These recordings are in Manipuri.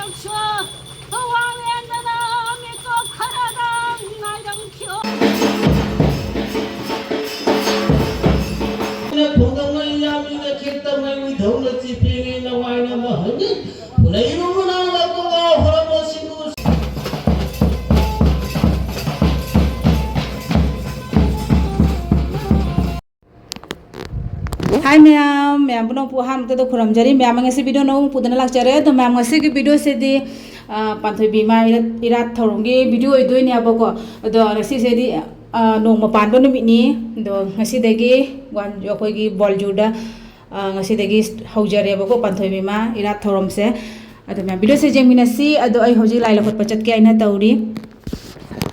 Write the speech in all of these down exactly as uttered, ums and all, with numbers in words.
ꯊꯋꯥꯡꯂꯦꯟꯗꯅ ꯃꯤꯀꯨꯞ ꯈꯔꯗꯪ ꯉꯥꯏꯔꯝꯈꯤꯌꯣ꯫ ꯍꯥꯏ ꯃꯌꯥꯝ, ꯃꯌꯥꯝ ꯄꯨꯝꯅꯃꯛꯄꯨ ꯑꯍꯥꯟꯕꯗ ꯈꯨꯔꯨꯝꯖꯔꯤ꯫ ꯃꯌꯥꯝ ꯉꯁꯤ video ꯑꯅꯧꯕ ꯄꯨꯗꯨꯅ ꯂꯥꯛꯆꯔꯦ꯫ ꯑꯗꯣ ꯃꯌꯥꯝ ꯉꯁꯤꯒꯤ video ꯁꯤꯗꯤ, ꯑ, ꯄꯥꯟꯊꯣꯏꯕꯤ ꯏꯃꯥ ꯏꯔꯥꯠ, ꯏꯔꯥꯠ ꯊꯧꯔꯝꯒꯤ video ꯑꯣꯏꯗꯣꯏꯅꯦꯕꯀꯣ꯫ ꯑꯗꯣ ꯉꯁꯤꯁꯤꯗꯤ, ꯑ, ꯅꯣꯡꯃ ꯄꯥꯟꯕ ꯅꯨꯃꯤꯠꯅꯤ꯫ ꯑꯗꯣ ꯉꯁꯤꯗꯒꯤ ꯋꯥꯟ-, ꯑꯩꯈꯣꯏꯒꯤ ꯕꯣꯜꯖꯨꯔꯗ, ꯑ, ꯉꯁꯤꯗꯒꯤ ꯍꯧꯖꯔꯦꯕꯀꯣ ꯄꯥꯟꯊꯣꯏꯕꯤ ꯏꯃꯥ ꯏꯔꯥꯠ ꯊꯧꯔꯝꯁꯦ꯫ ꯑꯗꯣ ꯃꯌꯥꯝ video ꯁꯦ ꯌꯦꯡꯃꯤꯟꯅꯁꯤ꯫ ꯑꯗꯣ ꯑꯩ ꯍꯧꯖꯤꯛ ꯂꯥꯏ ꯂꯧꯈꯠꯄ ꯆꯠꯀꯦ ꯍꯥꯏꯅ ꯇꯧꯔꯤ꯫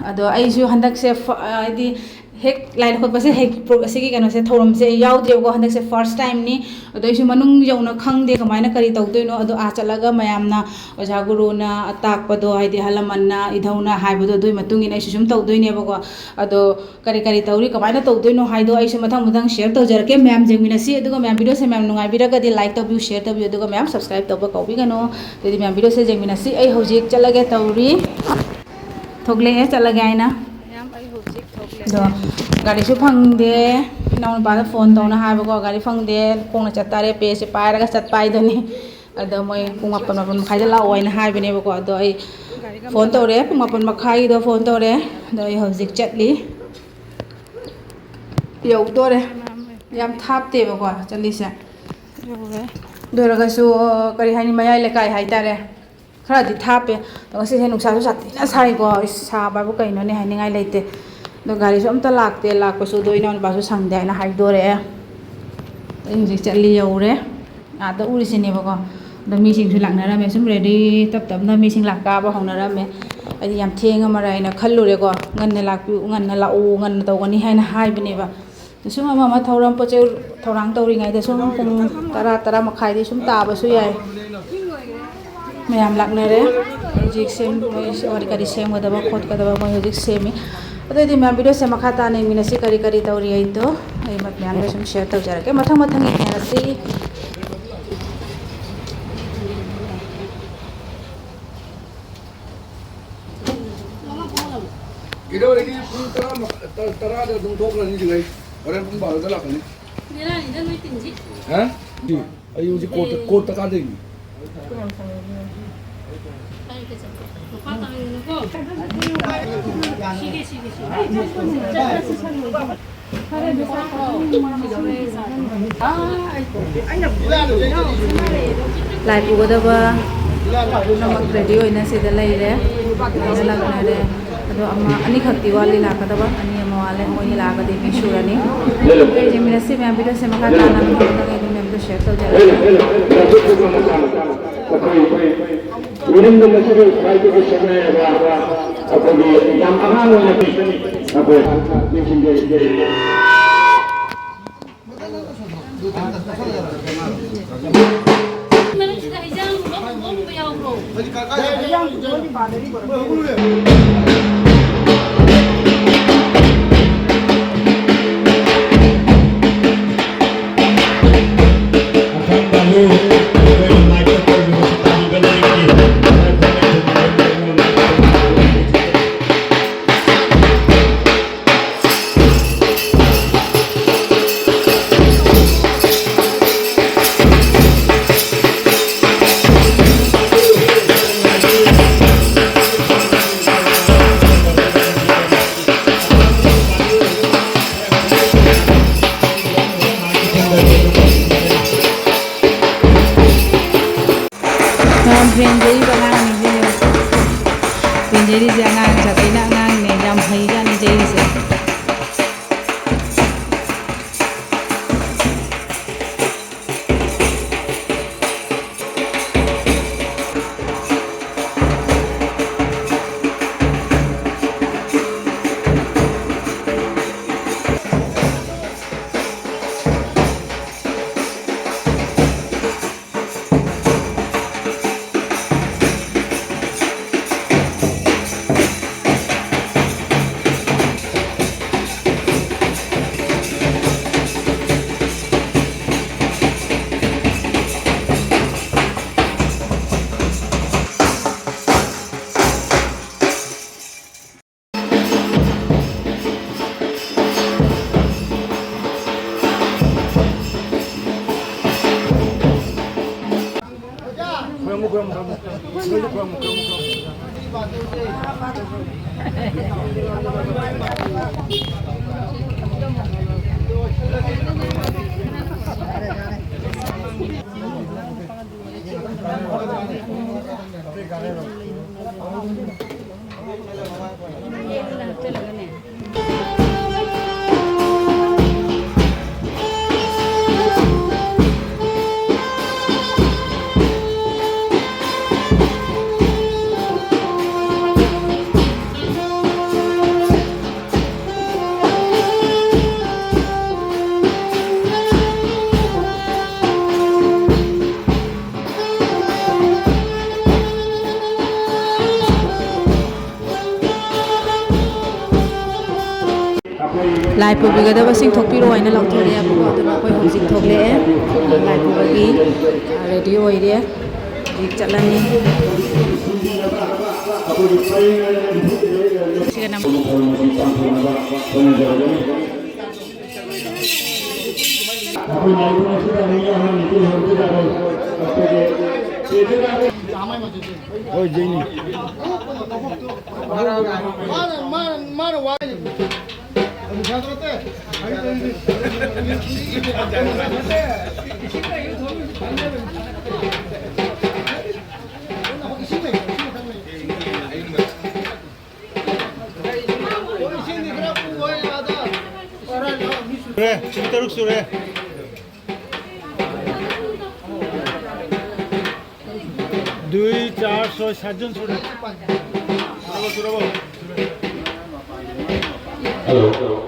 ꯑꯗꯣ ꯑꯩꯁꯨ ꯍꯟꯗꯛꯁꯦ ꯐ-, ꯍꯥꯏꯗꯤ ꯍꯦꯛ ꯂꯥꯏ ꯂꯧꯈꯠꯄꯁꯦ, ꯍꯦꯛ ꯄ꯭ꯔꯣ-, ꯑꯁꯤꯒꯤ ꯀꯩꯅꯣꯁꯦ, ꯊꯧꯔꯝꯁꯦ ꯑꯩ ꯌꯥꯎꯗ꯭ꯔꯦꯕꯀꯣ꯫ ꯍꯟꯗꯛꯁꯦ first time ꯅꯤ꯫ ꯑꯗꯣ ꯑꯩꯁꯨ ꯃꯅꯨꯡ ꯌꯧꯅ ꯈꯪꯗꯦ ꯀꯃꯥꯏꯅ ꯀꯔꯤ ꯇꯧꯗꯣꯏꯅꯣ꯫ ꯑꯗꯣ ꯑꯥ ꯆꯠꯂꯒ ꯃꯌꯥꯝꯅ, ꯑꯣꯖꯥ ꯒꯨꯔꯨꯅ ꯇꯥꯛꯄꯗꯣ, ꯍꯥꯏꯗꯤ ꯑꯍꯜ ꯂꯃꯟꯅ, ꯏꯙꯧꯅ ꯍꯥꯏꯕꯗꯣ, ꯑꯗꯨꯒꯤ ꯃꯇꯨꯡ ꯏꯟꯅ ꯑꯩꯁꯨ ꯁꯨꯝ ꯇꯧꯗꯣꯏꯅꯦꯕꯀꯣ꯫ ꯑꯗꯣ ꯀꯔꯤ ꯀꯔꯤ ꯇꯧꯔꯤ, ꯀꯃꯥꯏꯅ ꯇꯧꯗꯣꯏꯅꯣ ꯍꯥꯏꯗꯣ ꯑꯩꯁꯨ ꯃꯊꯪ ꯃꯊꯪ share ꯇꯧꯖꯔꯛꯀꯦ꯫ ꯃꯌꯥꯝ ꯌꯦꯡꯃꯤꯟꯅꯁꯤ꯫ ꯑꯗꯨꯒ ꯃꯌꯥꯝ video ꯁꯦ ꯃꯌꯥꯝ ꯅꯨꯡꯉꯥꯏꯕꯤꯔꯒꯗꯤ like ꯇꯧꯕꯤꯌꯨ, share ꯇꯧꯕꯤꯌꯨ, ꯑꯗꯨꯒ ꯃꯌꯥꯝ subscribe ꯇꯧꯕ ꯀꯥꯎꯕꯤꯒꯅꯨ꯫ ꯑꯗꯨꯗꯤ ꯃꯌꯥꯝ video ꯁꯦ ꯌꯦꯡꯃꯤꯟꯅꯁꯤ꯫ ꯑꯩ ꯍꯧꯖꯤꯛ ꯆꯠꯂꯒꯦ ꯇꯧꯔꯤ꯫ ꯊꯣꯛꯂꯛꯑꯦ, ꯆꯠꯂꯒꯦ ꯍꯥꯏꯅ꯫ ꯃꯌꯥꯝ, ꯑꯩ ꯍꯧꯖꯤꯛ ꯊꯣꯛꯂꯛꯑꯦ꯫ ꯑꯗꯣ ꯒꯥꯔꯤꯁꯨ ꯐꯪꯗꯦ꯫ ꯏꯅꯥꯎꯅꯨꯄꯥꯗ phone ꯇꯧꯅ ꯍꯥꯏꯕꯀꯣ, ꯒꯥꯔꯤ ꯐꯪꯗꯦ, ꯈꯣꯡꯅ ꯆꯠꯇꯥꯔꯦ, ꯄꯦꯁꯦ ꯄꯥꯏꯔꯒ ꯆꯠꯄ ꯍꯥꯏꯗꯨꯅꯤ꯫ ꯑꯗꯣ ꯃꯣꯏ ꯄꯨꯡ ꯃꯥꯄꯟ, ꯃꯥꯄꯟ ꯃꯈꯥꯏꯗ ꯂꯥꯛꯑꯣ ꯍꯥꯏꯅ ꯍꯥꯏꯕꯅꯦꯕꯀꯣ꯫ ꯑꯗꯣ ꯑꯩ phone ꯇꯧꯔꯦ, ꯄꯨꯡ ꯃꯥꯄꯟ ꯃꯈꯥꯏꯒꯤꯗꯣ phone ꯇꯧꯔꯦ꯫ ꯑꯗꯣ ꯑꯩ ꯍꯧꯖꯤꯛ ꯆꯠꯂꯤ꯫ ꯌꯧꯗꯣꯔꯦ꯫ ꯌꯥꯝ ꯊꯥꯞꯇꯦꯕꯀꯣ ꯆꯠꯂꯤꯁꯦ꯫ ꯌꯧꯔꯦ꯫ ꯑꯗꯨ ꯑꯣꯏꯔꯒꯁꯨ, ꯀꯔꯤ ꯍꯥꯏꯅꯤ, ꯃꯌꯥꯏ ꯂꯩꯀꯥꯏ ꯍꯥꯏꯇꯥꯔꯦ꯫ ꯈꯔꯗꯤ ꯊꯥꯞꯄꯦ꯫ ꯑꯗꯣ ꯉꯁꯤꯁꯦ ꯅꯨꯡꯁꯥꯁꯨ ꯁꯥꯊꯤꯅ ꯁꯥꯏꯀꯣ꯫ ꯏꯁ, ꯁꯥꯕ ꯍꯥꯏꯕꯨ ꯀꯩꯅꯣꯅꯦ, ꯍꯥꯏꯅꯤꯡꯉꯥꯏ ꯂꯩꯇꯦ꯫ ꯑꯗꯣ ꯒꯥꯔꯤꯁꯨ ꯑꯝꯇ ꯂꯥꯛꯇꯦ, ꯂꯥꯛꯄꯁꯨ ꯑꯗꯣ ꯏꯅꯥꯎꯅꯨꯄꯥꯁꯨ ꯁꯪꯗꯦ ꯍꯥꯏꯅ ꯍꯥꯏꯗꯣꯔꯛꯑꯦ꯫ ꯑꯩ ꯍꯧꯖꯤꯛ ꯆꯠꯂꯤ, ꯌꯧꯔꯦ꯫ ꯑꯥꯗ ꯎꯔꯤꯁꯤꯅꯦꯕꯀꯣ꯫ ꯑꯗꯣ ꯃꯤꯁꯤꯡꯁꯨ ꯂꯥꯛꯅꯔꯝꯃꯦ꯫ ꯁꯨꯝ ready ꯇꯞ ꯇꯞꯅ ꯃꯤꯁꯤꯡ ꯂꯥꯛ ꯀꯥꯕ ꯍꯧꯅꯔꯝꯃꯦ꯫ ꯑꯩꯗꯤ ꯌꯥꯝ ꯊꯦꯡꯉꯃꯔꯥ ꯍꯥꯏꯅ ꯈꯜꯂꯨꯔꯦꯀꯣ꯫ ꯉꯟꯅ ꯂꯥꯛꯄꯤꯌꯨ, ꯉꯟꯅ ꯂꯥꯛꯎ, ꯉꯟꯅ ꯇꯧꯒꯅꯤ ꯍꯥꯏꯅ ꯍꯥꯏꯕꯅꯦꯕ꯫ ꯁꯨꯝ ꯑꯃ ꯑꯃ ꯊꯧꯔꯝ, ꯄꯣꯠ ꯆꯩ ꯊꯧꯔꯥꯡ ꯇꯧꯔꯤꯉꯩꯗ ꯁꯨꯝ ꯄꯨꯡ ꯇꯔꯥ, ꯇꯔꯥ ꯃꯈꯥꯏꯗꯤ ꯁꯨꯝ ꯇꯥꯕꯁꯨ ꯌꯥꯏ꯫ ꯃꯌꯥꯝ ꯂꯥꯛꯅꯔꯦ꯫ ꯍꯧꯖꯤꯛ ꯁꯦꯝ-, ꯃꯣꯏ ꯀꯔꯤ ꯀꯔꯤ ꯁꯦꯝꯒꯗꯕ ꯈꯣꯠꯀꯗꯕ ꯃꯣꯏ ꯍꯧꯖꯤꯛ ꯁꯦꯝꯃꯤ꯫ ꯑꯗꯨꯑꯣꯏꯗꯤ ꯃꯌꯥꯝ video ꯁꯦ ꯃꯈꯥ ꯇꯥꯅ ꯌꯦꯡꯃꯤꯟꯅꯁꯤ꯫ ꯀꯔꯤ ꯀꯔꯤ ꯇꯧꯔꯤ ꯑꯩꯗꯣ ꯑꯩ ꯃꯌꯥꯝꯗ ꯁꯨꯝ share ꯇꯧꯖꯔꯛꯀꯦ꯫ ꯃꯊꯪ ꯃꯊꯪ ꯌꯦꯡꯃꯤꯟꯅꯔꯁꯤ꯫ ꯀꯩꯗꯧꯔꯒꯦ? ꯄꯨꯡ ꯇꯔꯥ ꯃꯈꯥꯏ, ꯇ-, ꯇꯔꯥꯗ ꯑꯗꯨꯝ ꯊꯣꯛꯈ꯭ꯔꯅꯤ ꯁꯤꯗꯩ꯫ ꯍꯣꯔꯦꯟ ꯄꯨꯡ ꯕꯥꯔꯣꯗ ꯂꯥꯛꯀꯅꯤ꯫ ꯕꯦꯔꯥꯅꯤꯗ ꯅꯣꯏ ꯇꯤꯝꯁꯤ꯫ ꯍꯥ? ꯑꯩ ꯍꯧꯖꯤꯛ ꯀꯣꯔꯠꯇ, ꯑꯦ꯫ ꯀꯣꯔꯠꯇ ꯀꯥꯗꯣꯏꯅꯤ꯫ ꯀꯥꯏꯗ ꯆꯠꯄ? ꯂꯨꯄꯥ ꯇꯥꯡꯉꯤꯗꯅꯀꯣ꯫ ꯁꯤꯒꯦ, ꯁꯤꯒꯦ, ꯁꯤꯒꯦ꯫ ꯂꯥꯏ ꯄꯨꯒꯗꯕ ꯄꯨꯝꯅꯃꯛ ꯔꯦꯗꯤ ꯑꯣꯏꯅ ꯁꯤꯗ ꯂꯩꯔꯦ꯫ ꯂꯣꯏꯅ ꯂꯥꯛꯅꯔꯦ꯫ ꯑꯗꯣ ꯑꯃ ꯑꯅꯤꯈꯛꯇꯤ ꯋꯥꯠꯂꯤ ꯂꯥꯛꯀꯗꯕ꯫ ꯑꯅꯤ ꯑꯃ ꯋꯥꯠꯂꯦ꯫ ꯃꯣꯏꯅꯤ ꯂꯥꯛꯑꯒꯗꯤ ꯃꯤ ꯁꯨꯔꯅꯤ꯫ ꯂꯩꯖꯃꯤꯟꯅꯁꯤ ꯃꯌꯥꯝ꯫ ꯚꯤꯗꯤꯑꯣꯁꯦ ꯃꯈꯥ ꯇꯥꯅ ꯃꯊꯪ ꯃꯊꯪ ꯑꯩ ꯑꯗꯨꯝ ꯃꯌꯥꯝꯗ ꯁꯤꯌꯔ ꯇꯧꯖꯔꯛꯀꯦ꯫ ꯑꯩꯈꯣꯏ ꯃꯤꯔꯝꯗꯝ ꯑꯁꯤꯒꯤ ꯈ꯭ꯋꯥꯏꯗꯒꯤ ꯁꯛꯅꯥꯏꯔꯕ ꯑꯩꯈꯣꯏꯒꯤ ꯌꯥꯝ ꯑꯉꯥꯡ ꯑꯣꯏꯅ ꯑꯩꯈꯣꯏ ꯅꯤꯡꯁꯤꯡꯖꯔꯤ꯫ ꯃꯅꯨꯡꯁꯤꯗ ꯍꯩꯖꯥꯡ ꯂꯣꯟ-, ꯂꯣꯟꯕ ꯌꯥꯎꯕ꯭ꯔꯣ? ꯌꯥꯝ ꯄꯦꯟꯖꯔꯤꯕ ꯑꯉꯥꯡꯅꯤ ꯏꯕꯦꯝꯃ꯫ ꯄꯦꯟꯖꯔꯤꯁꯦ ꯑꯉꯥꯡ ꯖꯥꯇꯤꯅ ꯑꯉꯥꯡꯅꯦ, ꯌꯥꯝ ꯍꯩꯖꯥꯠꯅꯤ ꯆꯩꯔꯤꯁꯦ꯫ ꯂꯥꯏ ꯄꯨꯕꯤꯒꯗꯕꯁꯤꯡ ꯊꯣꯛꯄꯤꯔꯣ ꯍꯥꯏꯅ ꯂꯧꯊꯣꯔꯛꯑꯦꯕꯀꯣ꯫ ꯑꯗꯨꯅ ꯑꯩꯈꯣꯏ ꯍꯧꯖꯤꯛ ꯊꯣꯛꯂꯛꯑꯦ꯫ ꯂꯥꯏ ꯄꯨꯕꯒꯤ ꯔꯦꯗꯤ ꯑꯣꯏꯔꯦ꯫ ꯍꯧꯖꯤꯛ ꯆꯠꯂꯅꯤ꯫ ꯁꯤꯒ ꯅꯝ- ꯍꯣꯏ, ꯖꯩꯅꯤ꯫ ꯃꯥꯅ, ꯃꯥꯅ, ꯃꯥꯅ ꯋꯥ- ꯁꯨꯔꯦ, ꯄꯨꯡ ꯇꯔꯨꯛ ꯁꯨꯔꯦ꯫ ꯗꯨꯏ, ꯆꯥꯔ, ꯁꯣꯏ, ꯁꯥꯠꯖꯟ ꯁꯨꯔꯦ꯫ ꯁꯨꯔꯕꯣ, ꯁꯨꯔꯕꯣ? ꯍꯜꯂꯣ꯫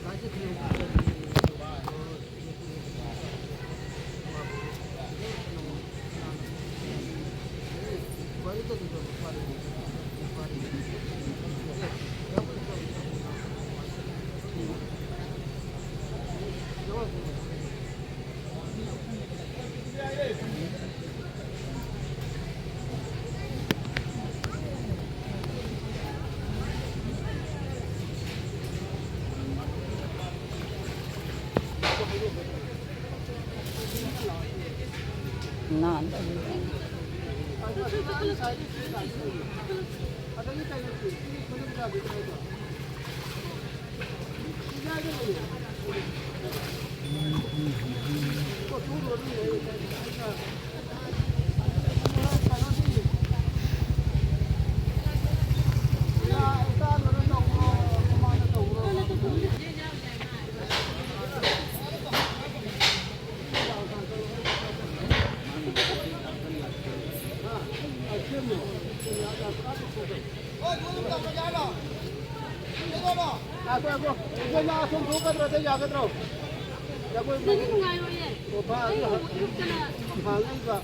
ꯉꯥꯏꯈꯣ, ꯉꯥꯏꯈꯣ꯫ ꯏꯆꯦ, ꯅꯪ ꯑꯁꯣꯝ ꯊꯣꯛꯀꯗ꯭ꯔꯣ? ꯑꯗ ꯌꯥꯒꯗ꯭ꯔꯣ? ꯖꯒꯣꯏ ꯁꯤꯗꯗꯤ ꯅꯨꯡꯉꯥꯏꯔꯣꯏꯌꯦ꯫ ꯑꯣ, ꯐꯥ-, ꯑꯩ ꯑꯃꯨꯛ ꯏꯔꯨꯞꯇꯅ꯫ ꯐꯥꯅꯩꯕ꯫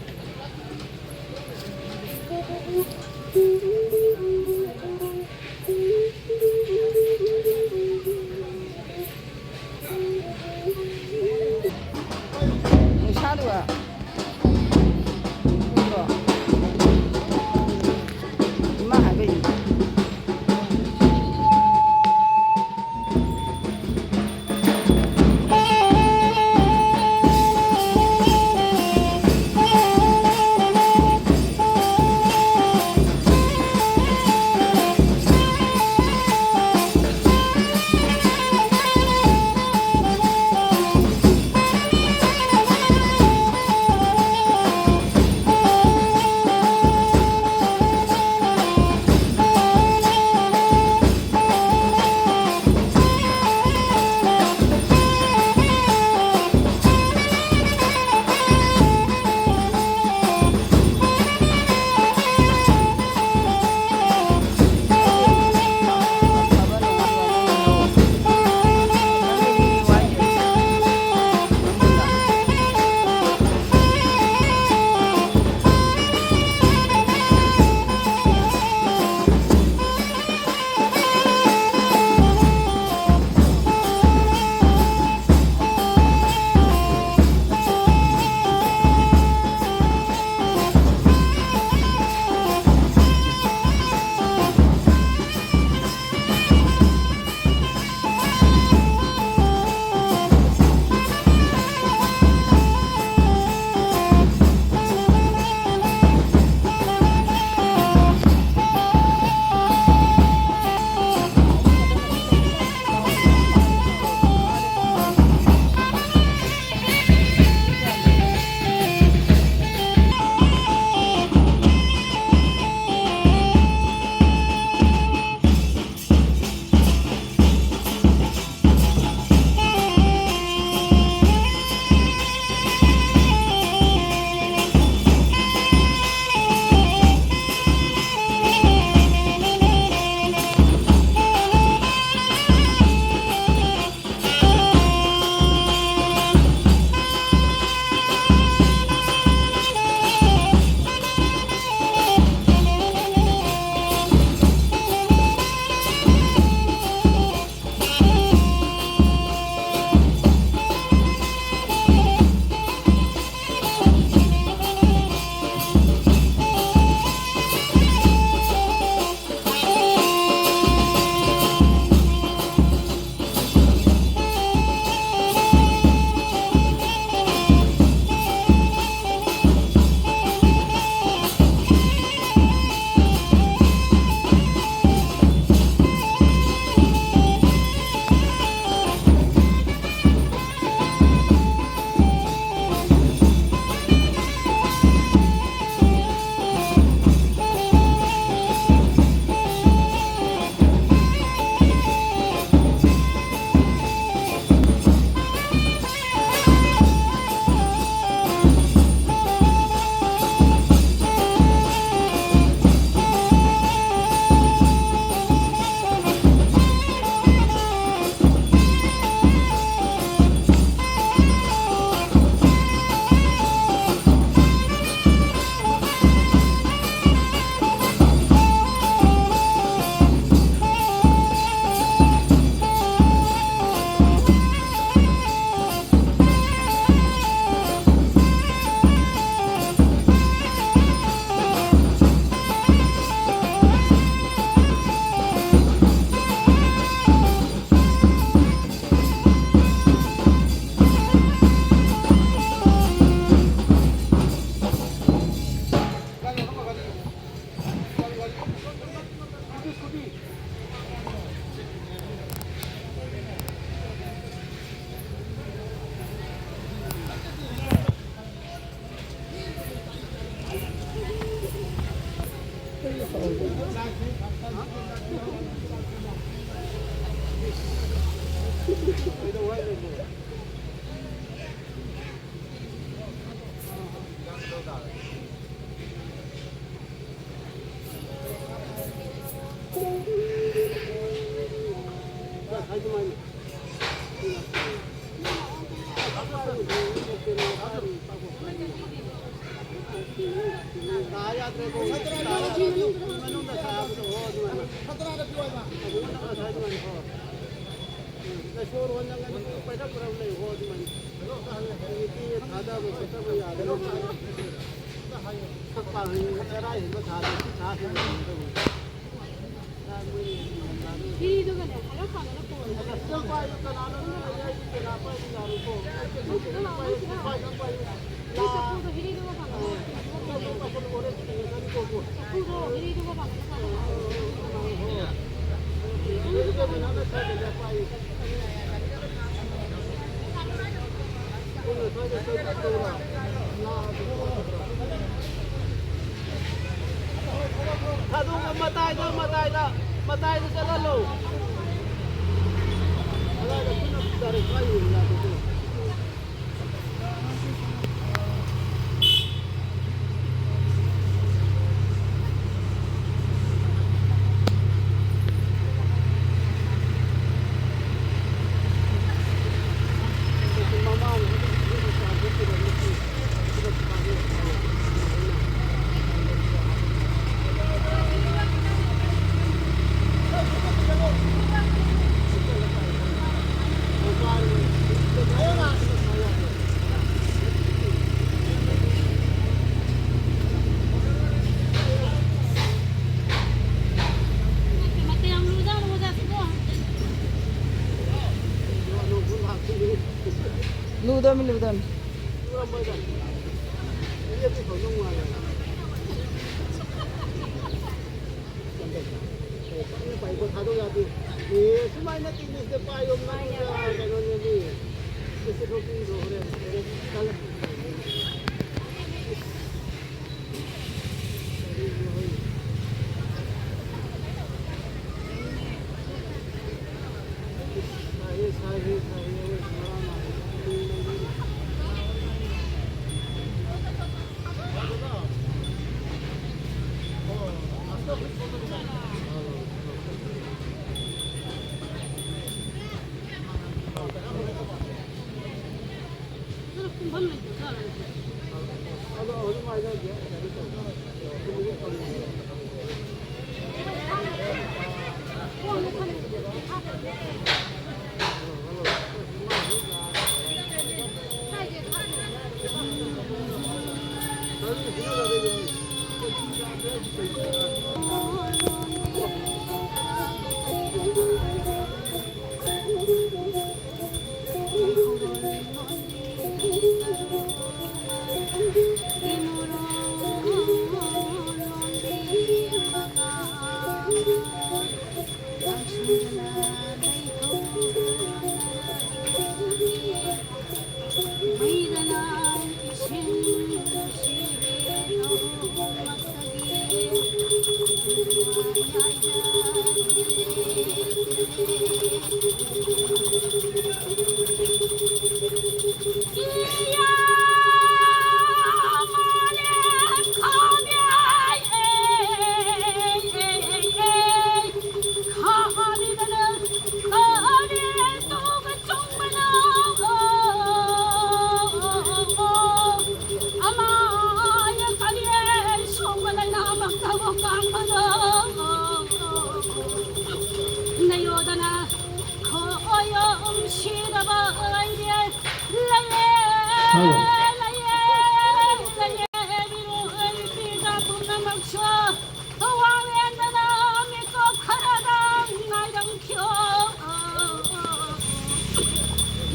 ꯅꯨꯡꯁꯥꯗꯨꯒ꯫ ꯏꯃꯥ ꯍꯥꯏꯕꯩꯅꯦ꯫ ꯁꯣꯔ ꯍꯣꯟꯅꯉꯥꯏ ꯄꯩꯁꯥ ꯄꯨꯔꯥ ꯂꯩ ꯍꯣ ꯑꯗꯨꯃꯥꯏꯅ꯫ ꯍꯧꯖꯤꯛꯇꯤ ꯊꯥꯗꯕ ꯈꯣꯠꯇꯕ ꯌꯥꯗꯅ ꯆꯔꯥ ꯍꯦꯟꯕ ꯊꯥꯗ ꯁꯤ ꯊꯥ ꯍꯦꯟꯕ ꯍꯤꯗꯨꯒꯅꯦ ꯍꯥꯏꯔꯞ ꯐꯪꯉꯒ ꯀꯣꯟꯅ ꯆꯐꯨꯗꯣ ꯂꯥꯛꯑꯣ, ꯁꯤꯗ ꯂꯥꯛꯑꯣ꯫ ꯆꯐꯨꯗꯣ ꯍꯤꯗꯨꯒ ꯐꯪꯉꯒ ꯆꯐꯨꯗꯣ ꯍꯤꯗꯨꯒ ꯐꯪꯉꯒ ꯊꯥꯗꯣꯛꯑꯣ, ꯃꯇꯥꯏꯗ, ꯃꯇꯥꯏꯗ, ꯃꯇꯥꯏꯗ ꯆꯠꯍꯜꯂꯣ꯫ ꯑꯗꯥꯏꯗ ꯄꯨꯟꯅ direct ꯄꯥꯏ ꯌꯦꯡ ꯌꯥꯗꯦ꯫ ꯂꯨꯗꯕꯅꯤ, ꯂꯨꯗꯕꯅꯤ꯫ ꯁꯨꯃꯥꯏꯅ ꯇꯤꯛꯅꯤꯛꯇ ꯄꯥꯏꯌꯣ, ꯀꯩꯅꯣꯅꯦꯃꯤ꯫ ꯁꯤ ꯊꯣꯛꯄꯤꯔꯣ ꯍꯣꯔꯦꯟ꯫ ꯀꯔꯤꯅꯣ ꯍꯣꯏ? ꯅꯌꯣꯗꯅ ꯈꯣꯏꯌꯣꯝ ꯁꯤꯗꯕ ꯑꯣꯏꯔꯦ꯫ ꯂꯩꯌꯦ, ꯂꯩꯌꯦ, ꯂꯩꯌꯦ, ꯃꯤꯔꯣꯜ ꯄꯤꯕ ꯄꯨꯝꯅꯃꯛꯁꯨ ꯋꯥꯡꯂꯦꯟꯗꯅ ꯃꯤꯀꯨꯞ ꯈꯔꯗꯪ ꯉꯥꯏꯔꯝꯈꯤꯌꯣ꯫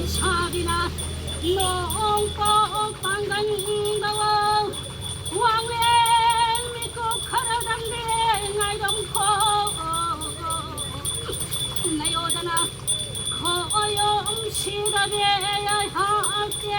ꯏꯁꯥꯒꯤꯅ ꯅꯣꯡꯄꯣꯛ ꯄꯥꯡꯒꯟꯗꯋꯣ꯫ ꯋꯥꯡꯂꯦꯟ ꯃꯤꯀꯨꯞ ꯈꯔꯗꯪꯗꯤ ꯉꯥꯏꯔꯝꯈꯣ꯫ ꯅꯌꯣꯗꯅ ꯈꯣꯏꯌꯣꯝ ꯁꯤꯗꯕꯤ ꯑꯩꯍꯥꯛꯇꯤ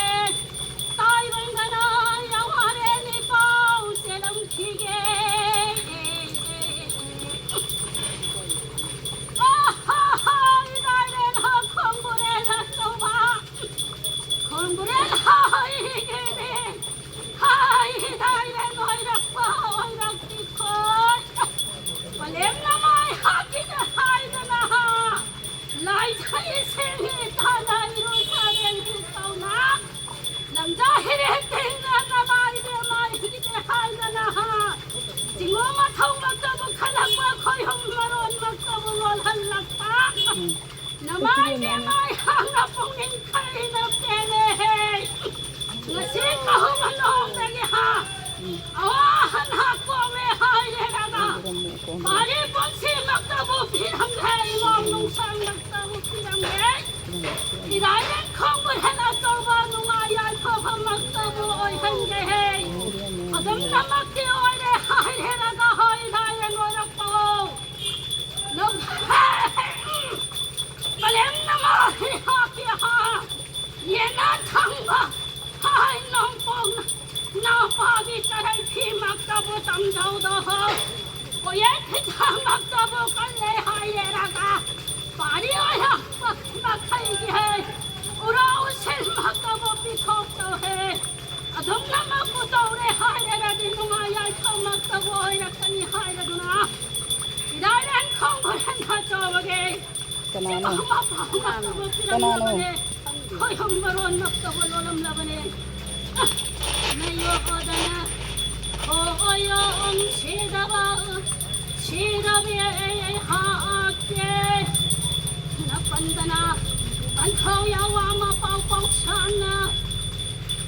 ꯈꯪꯕ ꯍꯥꯏ ꯅꯣꯡꯄꯣꯛꯅ ꯅꯨꯄꯥꯒꯤ ꯆꯔꯩ ꯐꯤꯃꯛꯇꯕꯨ ꯇꯝꯖꯧꯗꯣ ꯍꯣ꯫ ꯀꯣꯌꯦꯠ ꯐꯤꯖꯥꯃꯛꯇꯕꯨ ꯀꯜꯂꯦ ꯍꯥꯏꯔꯦꯔꯒ ꯄꯥꯔꯤ ꯑꯣꯏꯔꯛꯄ ꯃꯈꯩꯒꯤ ꯍꯦ ꯎꯔꯥꯎ ꯁꯤꯜꯃꯛꯇꯕꯨ ꯄꯤꯊꯣꯛꯇꯧ ꯍꯦ꯫ ꯑꯗꯨꯝꯅꯃꯛꯄꯨ ꯇꯧꯔꯦ ꯍꯥꯏꯔꯒꯗꯤ ꯅꯨꯡꯉꯥꯏ ꯌꯥꯏꯐꯕꯃꯛꯇꯕꯨ ꯑꯣꯏꯔꯛꯀꯅꯤ ꯍꯥꯏꯔꯗꯨꯅ ꯏꯔꯥꯏꯔꯦꯟ ꯈꯣꯡꯒꯨꯔꯦꯟ ꯃꯆꯧꯕꯒꯤ ꯀꯅꯥꯅꯣ? ꯀꯅꯥꯅꯣ? ꯈꯣꯏꯍꯨꯝ ꯃꯔꯣꯟꯃꯛꯇꯕꯨ ꯂꯣꯜꯂꯝꯂꯕꯅꯦ꯫ ꯅꯌꯣꯛꯄꯗꯅ ꯈꯣꯏꯌꯣꯝ ꯁꯤꯗꯕ, ꯁꯤꯗꯕꯤ ꯑꯩꯍꯥꯛꯀꯤ ꯅꯄꯟꯗꯅ ꯄꯟꯊꯧ ꯌꯥꯋꯥ ꯃꯄꯥꯎ ꯄꯥꯎꯁꯥꯟꯅ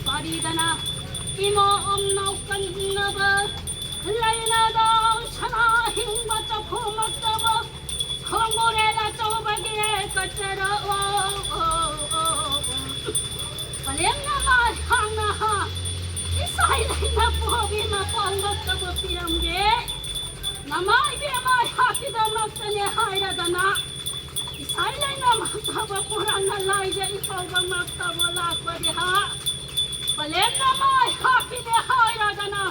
ꯄꯥꯔꯤꯗꯅ ꯏꯃꯣꯝ ꯅꯥꯎꯀꯟꯅꯕ ꯂꯩꯅꯗꯧ ꯁꯅꯥ ꯍꯤꯡꯕ ꯆꯐꯨꯃꯛꯇꯕꯨ ꯈꯣꯡꯕꯨꯔꯦꯟ ꯑꯆꯧꯕꯒꯤ ꯀꯠꯆꯔꯛꯑꯣ꯫ ꯄꯂꯦꯝꯅ ꯃꯥꯏ ꯍꯥꯡꯅ ꯍꯥ ꯏꯁꯥꯏ ꯂꯩꯅ ꯄꯣꯕꯤ ꯃꯄꯥꯡꯒꯛꯇꯕꯨ ꯄꯤꯔꯝꯒꯦ꯫ ꯅꯃꯥꯏ ꯏꯕꯦꯝꯃ ꯑꯩꯍꯥꯛꯀꯤꯗꯃꯛꯇꯅꯦ ꯍꯥꯏꯔꯗꯅ ꯏꯁꯥꯏ ꯂꯩꯅ ꯃꯛꯇꯕ ꯄꯨꯔꯥꯡꯅ ꯂꯥꯏꯖ ꯏꯐꯥꯎꯕꯃꯛꯇꯕꯨ ꯂꯥꯛꯄꯗꯤ ꯍꯥ ꯄꯂꯦꯝꯅ ꯃꯥꯏ ꯍꯥꯞꯄꯤꯅꯦ ꯍꯥꯏꯔꯗꯅ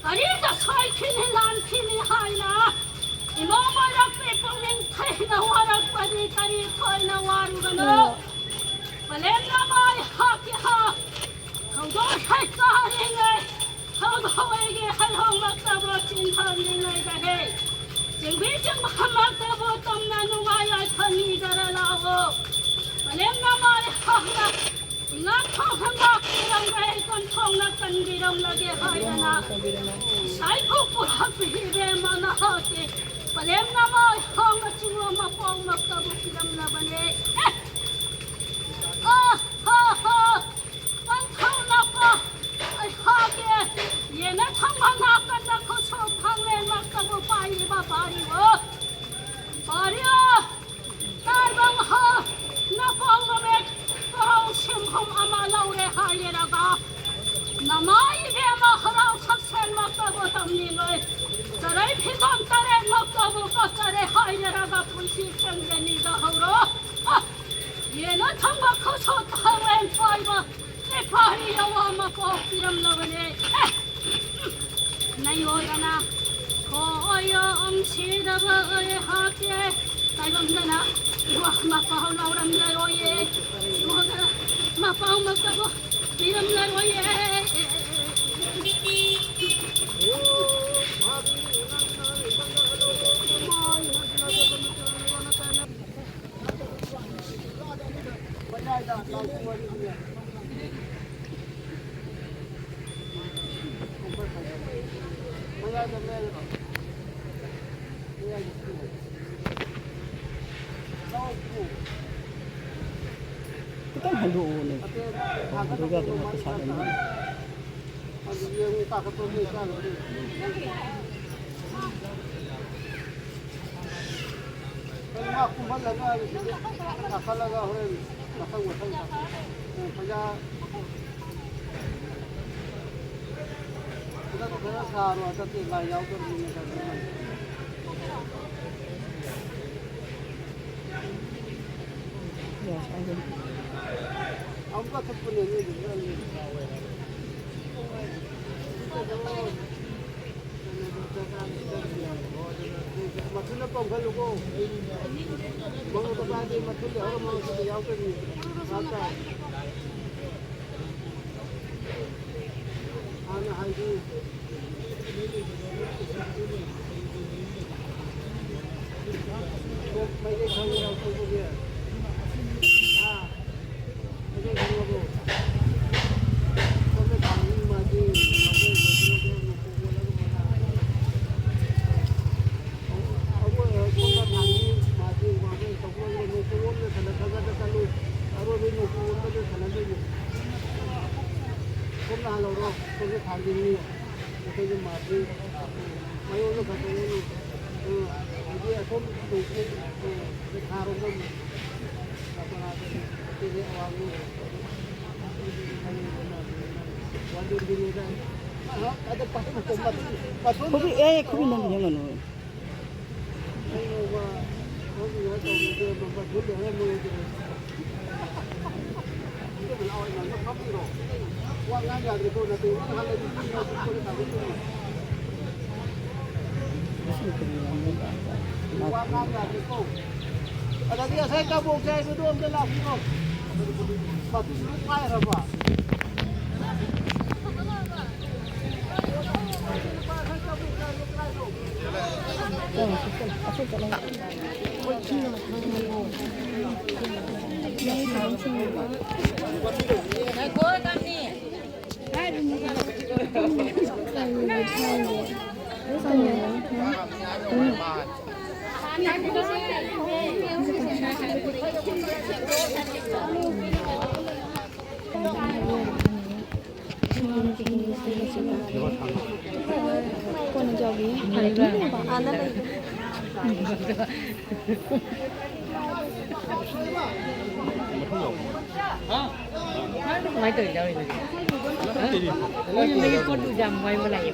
ꯀꯔꯤꯗ ꯁꯣꯏꯈꯤꯅꯤ ꯂꯥꯟꯈꯤꯅꯤ ꯍꯥꯏꯅ ꯏꯃꯧ ꯑꯣꯏꯔꯛꯄꯤ ꯄꯨꯛꯅꯤꯡ ꯊꯩꯅ ꯋꯥꯔꯛꯄꯗꯤ ꯀꯔꯤ ꯊꯣꯏꯅ ꯋꯥꯔꯨꯒꯅꯣ꯫ ꯄꯂꯦꯝꯅ ꯃꯥꯏ ꯍꯥꯞꯄꯤ ꯍꯥ ꯊꯧꯗꯣꯛ ꯍꯦꯛ ꯆꯥꯔꯤꯉꯩ ꯊꯧꯗꯣꯛ ꯑꯩꯒꯤ ꯍꯩꯍꯧꯃꯛꯇꯕꯨ ꯆꯤꯟꯊꯝꯂꯤꯉꯩꯗ ꯍꯦꯛ ꯆꯤꯡꯕꯤ ꯆꯤꯡꯕꯃꯛꯇꯕꯨ ꯇꯝꯅ ꯅꯨꯡꯉꯥꯏ ꯌꯥꯏꯐꯅꯤꯗꯔ ꯂꯥꯛꯑꯣ꯫ ꯄꯂꯦꯝꯅ ꯃꯥꯏ ꯍꯥꯞꯅ ꯏꯉꯥꯡ ꯊꯣꯡ ꯍꯪꯒꯥꯛꯄꯤꯔꯝꯕ ꯏꯀꯣꯟ ꯊꯣꯡꯅ ꯀꯟꯕꯤꯔꯝꯂꯒꯦ ꯍꯥꯏꯗꯅ ꯏꯁꯥꯏꯕꯨ ꯄꯨꯔꯛꯄꯤꯔꯦ ꯃꯅꯥꯛꯀꯤ ꯄꯂꯦꯝꯅ ꯃꯥꯏ ꯍꯥꯡꯅ ꯆꯤꯡꯂꯣ ꯃꯄꯣꯛꯃꯛꯇꯕꯨ ꯄꯤꯔꯝꯂꯕꯅꯦ꯫ ꯑꯦ! ꯑ! ꯍ! ꯍ! ꯄꯟꯊꯧꯅꯀꯣ ꯑꯩꯍꯥꯛꯀꯤ ꯌꯦꯅ ꯊꯝꯕ ꯅꯥꯀꯟꯗ ꯈꯨꯠꯁꯨ ꯐꯪꯂꯦꯟꯃꯛꯇꯕꯨ ꯄꯥꯏꯔꯤꯕ ꯄꯥꯔꯤꯑꯣ꯫ ꯄꯥꯔꯤꯑꯣ! ꯇꯥꯏꯕꯪ ꯍꯥ ꯅꯄꯥꯎ ꯃꯃꯤꯠ ꯄꯔꯧ ꯁꯤꯟꯐꯝ ꯑꯃ ꯂꯧꯔꯦ ꯍꯥꯏꯔꯒ ꯅꯃꯥꯏ ꯏꯕꯦꯝꯃ ꯍꯔꯥꯎ ꯁꯛꯁꯦꯟꯃꯛꯇꯕꯨ ꯇꯝꯂꯤꯉꯩ ꯆꯔꯩ ꯐꯤꯖꯣꯝ ꯇꯔꯦꯠꯃꯛꯇꯕꯨ ꯀꯠꯆꯔꯦ ꯍꯥꯏꯔꯒ ꯄꯨꯟꯁꯤ ꯆꯪꯖꯅꯤꯡꯗ ꯍꯧꯔꯣ꯫ ꯑ, ꯅ ꯊꯝꯕ ꯈꯧꯁꯣ ꯊꯥꯎꯔꯦꯟ ꯊꯣꯏꯕ ꯂꯩꯐꯥꯔꯤ ꯌꯥꯋꯥ ꯃꯀꯣꯛ ꯄꯤꯔꯝꯂꯕꯅꯦ꯫ ꯑꯦ! ꯅꯌꯣꯏ ꯑꯅꯥ ꯈꯣꯏꯌꯣꯝ ꯁꯤꯗꯕ ꯑꯩ ꯍꯥꯞꯄꯦ꯫ ꯇꯥꯏꯕꯪꯗꯅ ꯏꯋꯥ ꯃꯄꯥꯎ ꯂꯧꯔꯝꯂꯔꯣꯏꯌꯦ꯫ ꯏꯋꯥꯗꯅ ꯃꯄꯥꯎ ꯃꯛꯇꯕꯨ ꯄꯤꯔꯝꯂꯔꯣꯏꯌꯦ꯫ ꯈꯤꯇꯪ ꯍꯟꯗꯣꯛꯑꯣꯅꯦ꯫ ꯍꯟꯗꯣꯛ ꯌꯥꯗꯦ, ꯉꯥꯛꯇ ꯁꯥꯟꯅꯅꯤ꯫ ꯑꯗꯨ ꯌꯦꯡꯉꯨ, ꯇꯥꯈꯠꯄ ꯃꯤ ꯆꯥꯒꯗ꯭ꯔꯥ? ꯃꯥ ꯀꯨꯝꯍꯜꯂꯒ ꯁꯤꯗ ꯀꯥꯈꯠꯂꯒ ꯍꯣꯔꯦꯟ ꯃꯊꯪ ꯃꯊꯪ ꯇꯥꯈꯠ-, ꯄꯩꯁꯥ ꯈꯨꯗꯛꯇ ꯈꯔ ꯁꯥꯔꯣ, ꯍꯟꯗꯛꯇꯤ ꯂꯥꯏ ꯌꯥꯎꯗꯕꯅꯤꯅ꯫ ꯑꯃꯨꯛꯀ ꯊꯨꯞꯄꯅꯦ ꯅꯣꯏꯗꯨꯗ꯫ ꯃꯊꯨꯟꯗ ꯄꯣꯝꯈꯠꯂꯨꯀꯣ꯫ ꯃꯉꯣꯟꯗ ꯄꯥꯏꯔꯗꯤ ꯃꯊꯨꯟ ꯂꯩꯍꯧꯔ ꯃꯉꯣꯟꯗ ꯌꯥꯎꯗꯣꯏꯅꯤ꯫ ꯍꯥꯟꯅ ꯍꯥꯏꯗꯤ ꯃꯩꯇꯩ ꯈꯪꯉꯤꯔꯣ ꯑꯇꯣꯞꯄꯒꯤ? ꯍꯥ? ꯃꯩꯇꯩ ꯈꯪꯉꯕꯣ? ꯁꯣꯝꯗ ꯊꯥꯡꯖꯤꯡ ꯃꯥꯗꯤ ꯑꯩꯈꯣꯏ ꯁꯣꯝꯗ ꯊꯥꯡꯖꯤꯡ ꯃꯥꯗꯤ ꯋꯥꯡꯈꯩ ꯇꯧꯕ ꯅꯣꯡ ꯆꯨꯔꯣꯝꯗ ꯁꯥꯟꯅ ꯈꯔ ꯈꯔ ꯆꯠꯂꯨ꯫ ꯑꯔꯣꯏꯕꯩ ꯅꯣꯡ ꯆꯨꯔꯣꯝꯗ ꯁꯥꯟꯅꯗꯣꯏꯅꯤ꯫ ꯁꯣꯝꯗ ꯍꯜꯂꯧꯔꯣ꯫ ꯁꯣꯝꯗ ꯊꯥꯡꯖꯤꯡꯅꯤ꯫ ꯑꯩꯈꯣꯏꯒꯤ ꯃꯥꯁꯤ ꯃꯌꯣꯟꯗ ꯈꯛꯇꯅꯤ꯫ ꯎꯝ, ꯍꯧꯖꯤꯛ ꯑꯁꯣꯝ ꯅꯣꯡꯄꯣꯛ, ꯎꯝ, ꯄꯩꯈꯥꯔꯣꯝꯗ ꯑꯃꯨꯛ ꯀꯦꯅꯦ ꯑꯋꯥꯡꯂꯣꯝ꯫ ꯋꯥꯟꯗꯨꯝꯗꯤꯅꯤꯗ꯫ ꯑ, ꯑꯗ ꯄꯥꯏ ꯃꯇꯣꯟ ꯃꯇꯣꯟ ꯃꯇꯣꯟ ꯈꯨꯕꯤ-, ꯑꯦ, ꯈꯨꯕꯤ ꯅꯪ ꯌꯦꯡꯉꯅꯨ꯫ ꯑꯩ ꯅꯣꯡꯃ ꯊꯣꯛꯂꯤꯉꯩ ꯇꯧꯕꯗ ꯃꯇꯣꯟ ꯂꯩꯔꯝꯃꯣꯏꯗꯅ꯫ ꯑꯗꯒꯤ ꯉꯁꯥꯏ ꯀꯕꯣꯛ ꯆꯥꯏꯕꯗꯣ ꯑꯝꯇ ꯂꯥꯛꯄꯤꯔꯣ꯫ ꯃꯗꯨꯁꯨ ꯄꯥꯏꯔꯕ꯫ ꯀꯣꯟꯅ ꯌꯥꯎꯒꯦ꯫ ꯑꯥꯗ ꯂꯩ꯫ ꯀꯃꯥꯏꯅ ꯇꯧꯔꯤꯅꯣ? ꯃꯣꯏ ꯌꯨꯝꯗꯒꯤ ꯄꯣꯠ ꯂꯨꯁꯦ ꯌꯥꯝ ꯋꯥꯏꯕ ꯂꯥꯛꯑꯦ꯫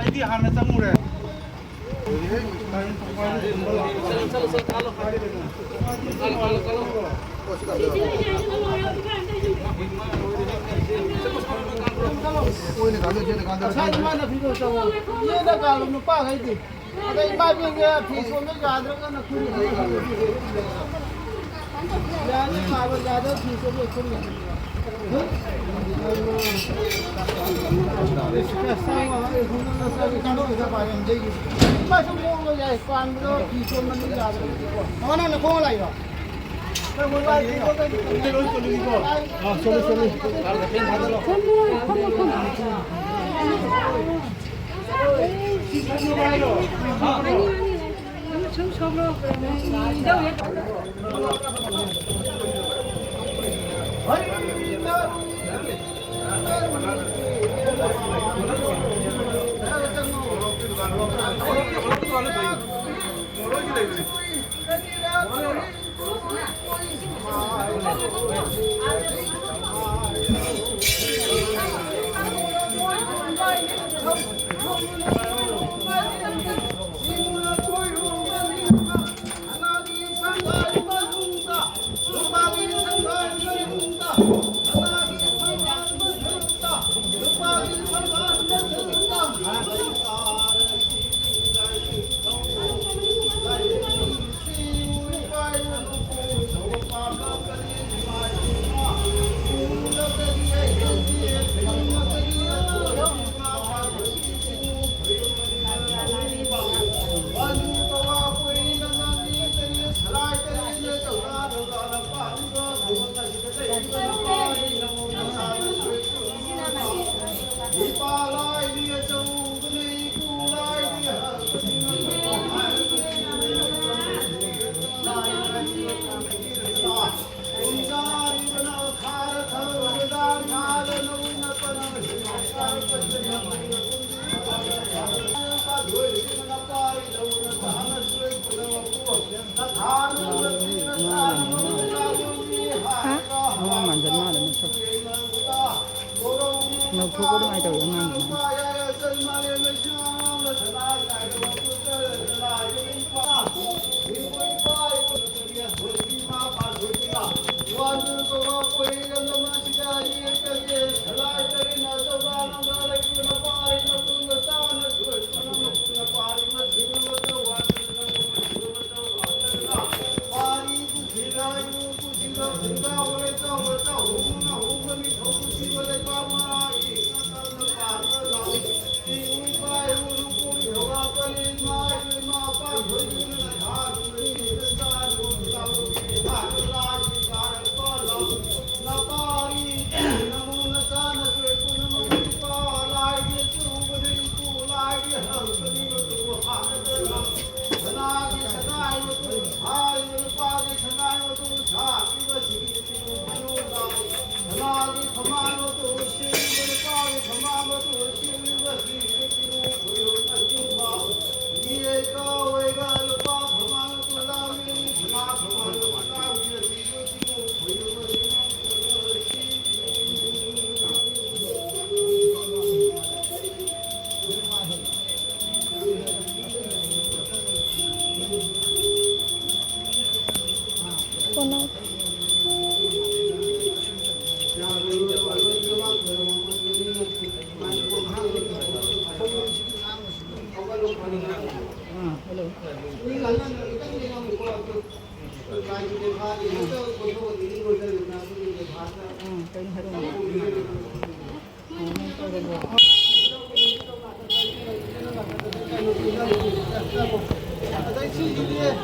ꯑꯩꯗꯤ ꯍꯥꯟꯅ ꯆꯪꯉꯨꯔꯦ꯫ ꯉꯁꯥꯏ ꯏꯃꯥꯅ ꯐꯤꯗꯣ ꯆꯪꯉꯣ꯫ ꯌꯦꯗ ꯀꯥꯂꯣ ꯅꯨꯄꯥꯈꯩꯗꯤ꯫ ꯑꯗ ꯏꯃꯥ ꯏꯕꯦꯟꯒꯤ ꯐꯤ ꯁꯣꯟꯕ ꯌꯥꯗ꯭ꯔꯒꯅ ꯈꯨꯔꯨ꯫ ꯌꯥꯅꯤ ꯀꯥꯂꯣ ꯌꯥꯗ꯭ꯔꯒ ꯐꯤ ꯁꯣꯟꯕ ꯈꯨꯔꯨ꯫ ꯏꯃꯥꯁꯨ ꯃꯑꯣꯡꯗ ꯌꯥꯏ, ꯄꯥꯟꯕꯗꯣ ꯐꯤ ꯁꯣꯟꯕꯅꯤ ꯌꯥꯗ꯭ꯔꯒꯗꯤꯀꯣ꯫ ꯃꯃꯥ ꯅꯪ ꯅꯈꯣꯡ ꯂꯥꯛꯏꯔꯣ? ꯂꯧꯊꯣꯛꯄ ꯑꯗꯨꯃꯥꯏꯅ ꯇꯧꯋꯤ ꯑꯉꯥꯡꯒꯤ꯫ ꯑꯗꯩ ꯁꯤꯁꯤꯗꯤ